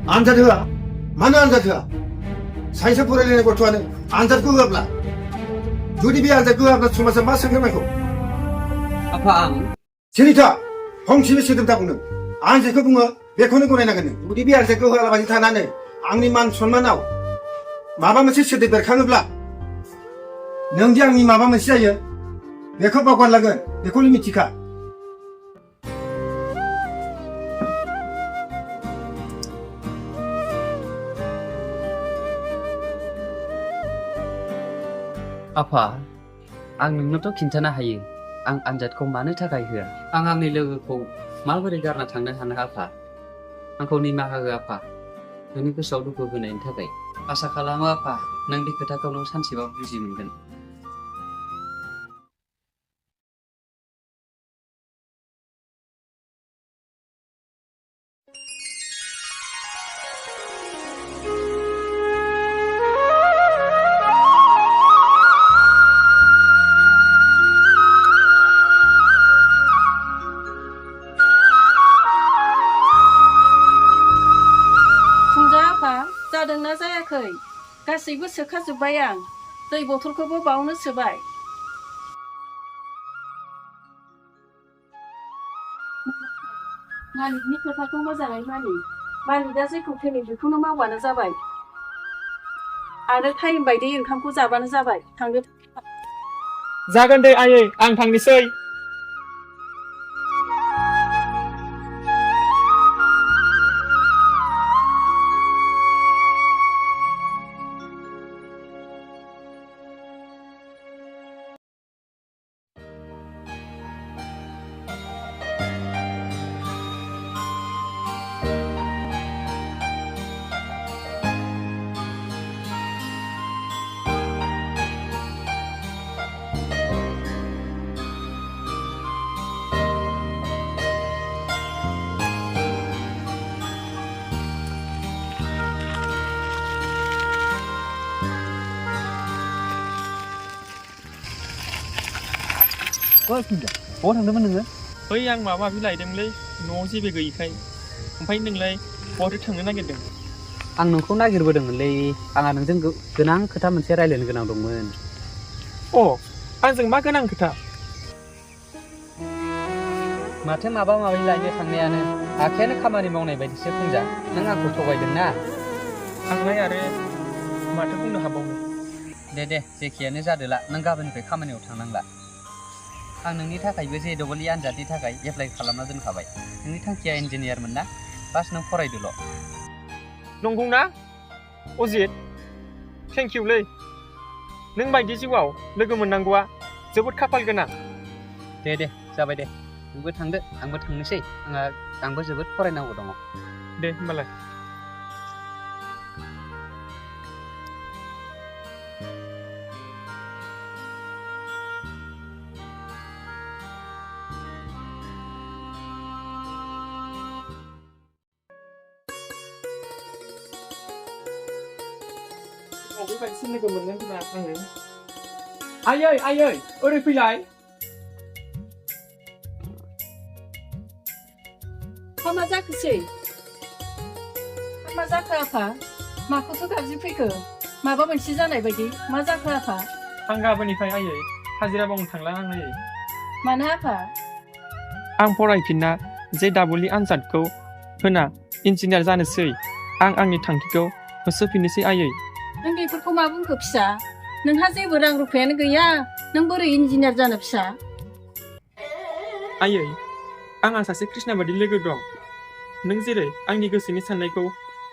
आनजाद होआ मानो आनजाद होआ साइन्सआव फरायलायनाय गथ'आनो आनजादखौ होआब्ला जुदि बे आनजादखौ होआब्ला समाजा मा सोंगोरनांगौ आफा आं सिरिथा फंसेबो सोदोब दा बुंदों आं जेखौ बुङो बेखौनो गनायनांगोन नों जुदि बे आनजादखौ होआलाबासिनो थानानै आंनि मान सन्मानाव माबा मोनसे सोदोब बेरखाङोब्ला नों दि आंनि माबा मोनसे जायो बेखौ बावगारलांगोन बेखौनो मिथिखा आफा आं नोंनोथ' खिन्थानो हायो आं आनजादखौ मानो थाखाय होआ आं आंनि लोगोखौ माबोरै गारना थांनो हानो आफा आंखौ निमाहा हो आफा नोंनि गोसोआव दुखु होनायनि थाखाय आसा खालामो आफा नों बे खोथाखौ नों सानसेबाबो बुजि मोनगोन जादोंना जायाखै गासैबो सोखाजोब्बाय आं दै बथलखौबो बावनो सोबाय मालिकनि खोथाखौ मोजाङै मालिकआ जेखौ थोनो बेखौनो मावबानो जाबाय आरो टाइम बायदि ओंखामखौ जाबानो जाबाय थांदो जागोन दे आयै आं थांनोसै ओइ पungja बहा थांदोंमोन नोङो बै आं माबा माबि लायदोंलै न'आव जेबो गैयिखाय ओमफ्राय नोंलाय बहाथो थांनो नागिरदों आं नोंखौ नागिरबोदोंमोनलै आंहा नोंजों गोनां खोथा मोनसे रायज्लायनो गोनां दंमोन अ आंजों मा गोनां खोथा माथो माबा माबि लायनो थांनायानो आखायानो खामानि मावनाय बायदिसो pungja नों आंखौ थगायदों ना आंलाय आरो माथो बुंनो हाबावनो दे जेखियानो जादोला नों गाबोननिफ्राय खामानियाव थांनांला आं नोंनि थाखायबो JEE आनजादनि थाखाय एप्लाइ खालामना दोनखाबाय नोंनि थांखिया इन्जिनियारमोन ना बास नों फरायदोल' नंगौना अजित थेंक इउलै नों बायदि जिउआव लोगो मोननांगौआ जोबोद खाफाल गोनां दे जाबाय दे नोंबो थांदो आंबो थांनोसै आंबो जोबोद फरायनांगौ दङ दे होमबालाय बेबायदिसो लोगो मोननो होनना आङो आयै ओरै फैलाय मा जाखोसै मा जाखो आफा माखौथ' गाबज्रि फैखो माबा मोनसे जानाय बायदि मा जाखो आफा आं गाबोननिफ्राय आयै हाजिरा मावनो थांला आं आयै मानो आफा आं फरायफिनना JEE आनजादखौ होना इन्जिनियार जानोसै आं आंनि थांखिखौ होसोफिननोसै आयै नों बेफोरखौ मा बुंखो फिसा नोंहा जेबो रां रुफायानो गैया नों बोरै इन्जिनियार जानो फिसा आयै आंहा सासे कृष्णा बायदि लोगो दं नों जेरै आंनि गोसोनि साननायखौ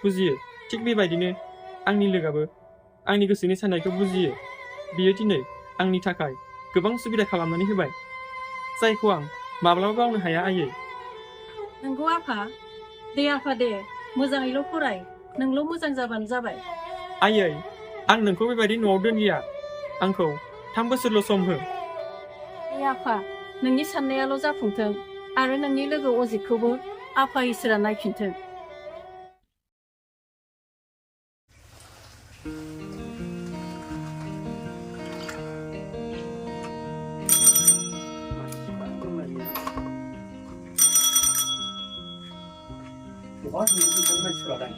बुजियो थिग बेबायदिनो आंनि लोगोआबो आंनि गोसोनि साननायखौ बुजियो बियो दिनै आंनि थाखाय गोबां सुबिदा खालामनानै होबाय जायखौ आं माब्लाबा बावनो हाया आयै नंगौ आफा दे मोजाङैल' फराय नोंल' मोजां जाबानो जाबाय आयै आं नोंखौ बेबायदि न'आव दोनलिया आंखौ 3 बोसोरल' सम हो दे आफा नोंनि साननायाल' जाफुंथों आरो नोंनि लोगो अजितखौबो आफा इसोरा नायफिनथों बहा थांदोंमोन मानसिफोरालाय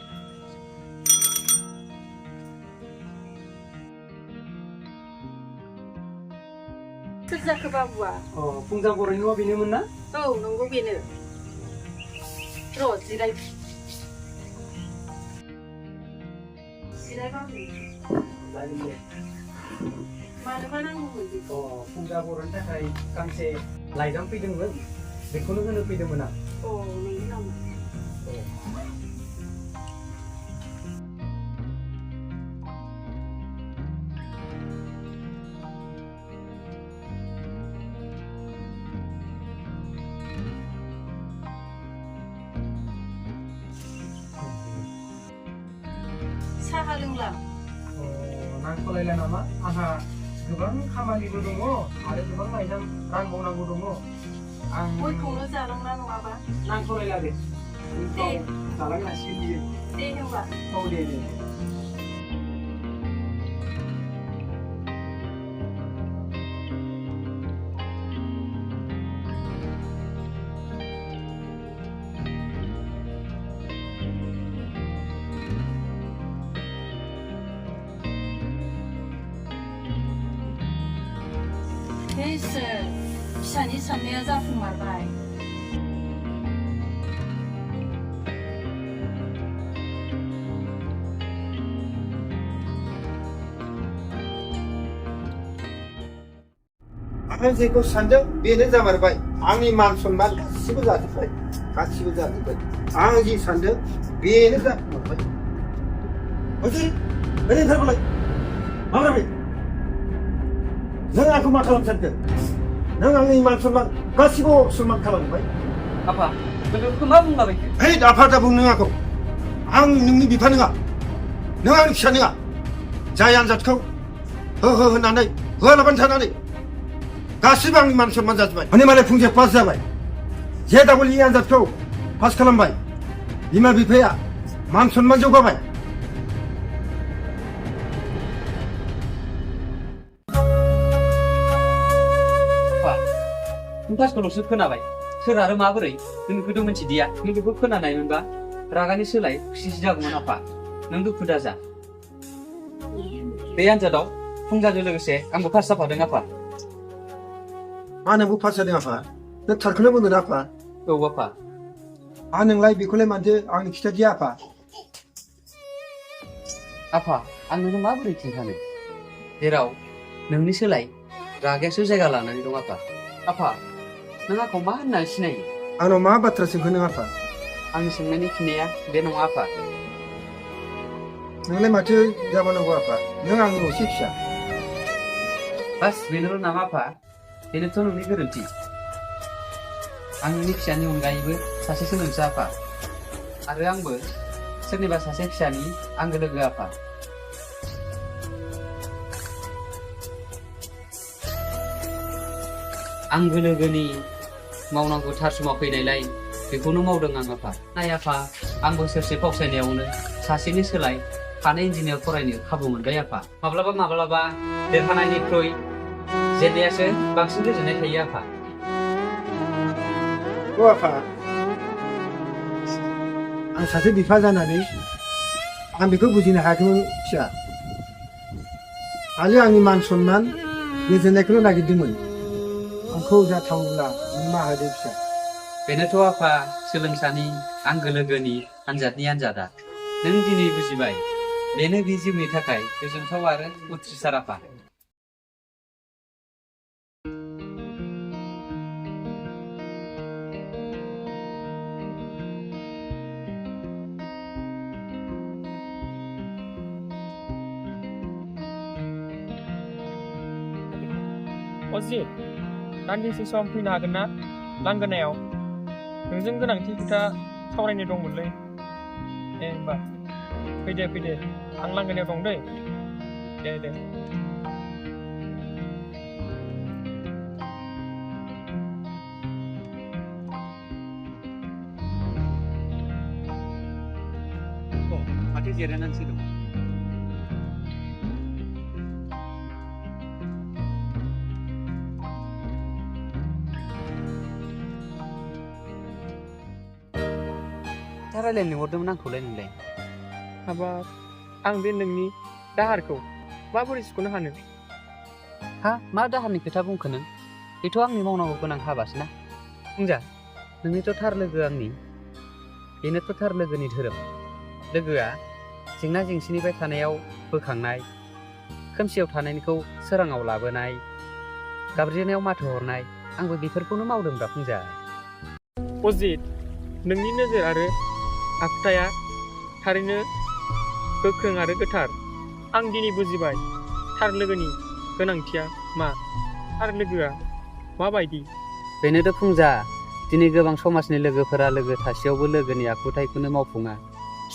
सोर जाखो बाबुआ? पुंजा बर'नि न'आ बेनोमोन ना? औ नंगौ बेनो। र' जिराय बाबु। मानोबा नांगौमोन बेखौ? पुंजा बर'नि थाखाय गांसे लाइजाम फैदोंमोन, बेखौनो होनो फैदोंमोन आं। नंगौ नामा? साहा लोंला? नांथ'लायला नामा? आंहा गोबां खामानिबो दङ आरो गोबां लाइजाम रानबावनांगौ दङ। आं गयखौनो जालांना नङाबा? नांथ'लायला दे। दे जालांनांसिगोन बियो। दे होनबा। औ दे। इसोर, फिसानि साननाया जाफुंमारबाय। आं जेखौ सानदों बेनो जामारबाय। आंनि मान सन्मान गासिबो जाजोब्बाय, गासिबो जाजोब्बाय। आं जि सानदों बेनो जाफुंमारबाय। अजय, ओरै ओंखारबोलाय। माब्राबाय? नों आंखौ मा खालामनो सानखो? नों आंनि मान सन्मान गासिबो सन्मान खालामबाय। आफा, बेखौ मा बुंलाबायखो? है दाफा दा बुं नों आंखौ। आं नोंनि बिफा नङा, नों आंनि फिसा नङा। जाय आनजादखौ हो होननानै होआलाबानो थानानै गासिबो आंनि मान सन्मान जाजोब्बाय। माने मालाय फुंजाया पास जाबाय, JEE आनजादखौ पास खालामबाय। बिमा बिफाया मान सन्मान जौगाबाय। फार्स्टखौल'सो खोनाबाय, सोर आरो माबोरै नों बेखौथ' मिथिदिया। नों बेखौ खोनानायमोनबा रागानि सोलाय खुसिसो जागौमोन आफा। नों दुखु दाजा। बे आनजादाव फुंजाजों लोगोसे आंबो पास जाफादों आफा। मा नोंबो पास जादों आफा? नों थारखौनो बुंदों आफा? औ आफा। नोंलाय बेखौलाय मानोथो आंनि खिथादिया आफा? आफा, आं नोंनो माबोरै खिन्थानो, जेराव नोंनि सोलाय रागायासो जायगा लानानै दं आफा। आफा, नों आंखौ मा होननानै सिनायो? आंनाव मा बाथ्रा सोंखो नों आफा? आंनि सोंनायनि फिननाया बे नङा आफा। नोंलाय माथो जाबावनांगौ आफा? नों आंनि असे फिसा। बास बेनोल' नामा आफा? बेनोथ' नोंनि गोरोन्थि। आं नोंनि फिसानि अनगायैबो सासे सोलोंसा आफा, आरो आंबो सोरनिबा सासे फिसानि आंगो लोगो आफा। आंगो लोगोनि मावनांगौ थार समाव फैनायलाय बेखौनो मावदों आं आफा। नाय आफा, आं बोसोरसे फावसायनायावनो सासेनि सोलाय सानै इन्जिनियार फरायनो खाबु मोनबाय आफा। माब्लाबा देरहानायनिख्रुइ जेननायासो बांसिन गोजोननाय थायो आफा। आफा, आं सासे बिफा जानानै आं बेखौ बुजिनो हायाखैमोन फिसा। खालि आंनि मान सन्मान गोजोननायखौल' नागिरदोंमोन। आंखौ जाथावोब्ला निमाहा होदो फिसा। बेनोथ' आफा सोलोंसानि आंगो लोगोनि आनजादनि आनजादा। नों दिनै बुजिबाय, बेनो बे जिउनि थाखाय गोजोनथाव आरो उथ्रिसार आफा। अजित, दान्दिसे सम फैनो हागोन ना लांगोनायाव? नोंजों गोनांथि खोथा सावरायनो दंमोनलै। होमबा फैदे, आं लांगोनायाव दं दै। दे। माथो जिरायनानैसो दं? रायलायनो लिंहरदोंमोन आंखौलाय नोंलाय? हाबाब, आं बे नोंनि दाहारखौ माबोरै सुख'नो हानो? हा, मा दाहारनि खोथा बुंखो नों? बेथ' आंनि मावनांगौ गोनां हाबासो ना फुंजा नोंनिथ' थार लोगो आंनि बेनोथ' थार लोगोनि धोरोम लोगोआ जेंना जेंसिनिफ्राय थानायाव बोखांनाय खोमसियाव थानायनिखौ सोराङाव लाबोनाय गाबज्रिनायाव माथो हरनाय आंबो बेफोरखौनो मावदोंब्रा फुंजा अजित नोंनि नोजोर आरो आखुथाया थारैनो गोख्रों आरो गोथार आं दिनै बुजिबाय थार लोगोनि गोनांथिया मा थार लोगोआ माबायदि बेनोथ' फुंजा दिनै गोबां समाजनि लोगोफोरा लोगो थासेयावबो लोगोनि आखुथायखौनो मावफुङा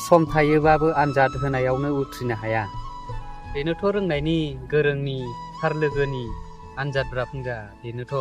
सम थायोबाबो आनजाद होनायावनो उथ्रिनो हाया बेनोथ' रोंनायनि गोरोंनि थार लोगोनि आनजादब्रा फुंजा बेनोथ'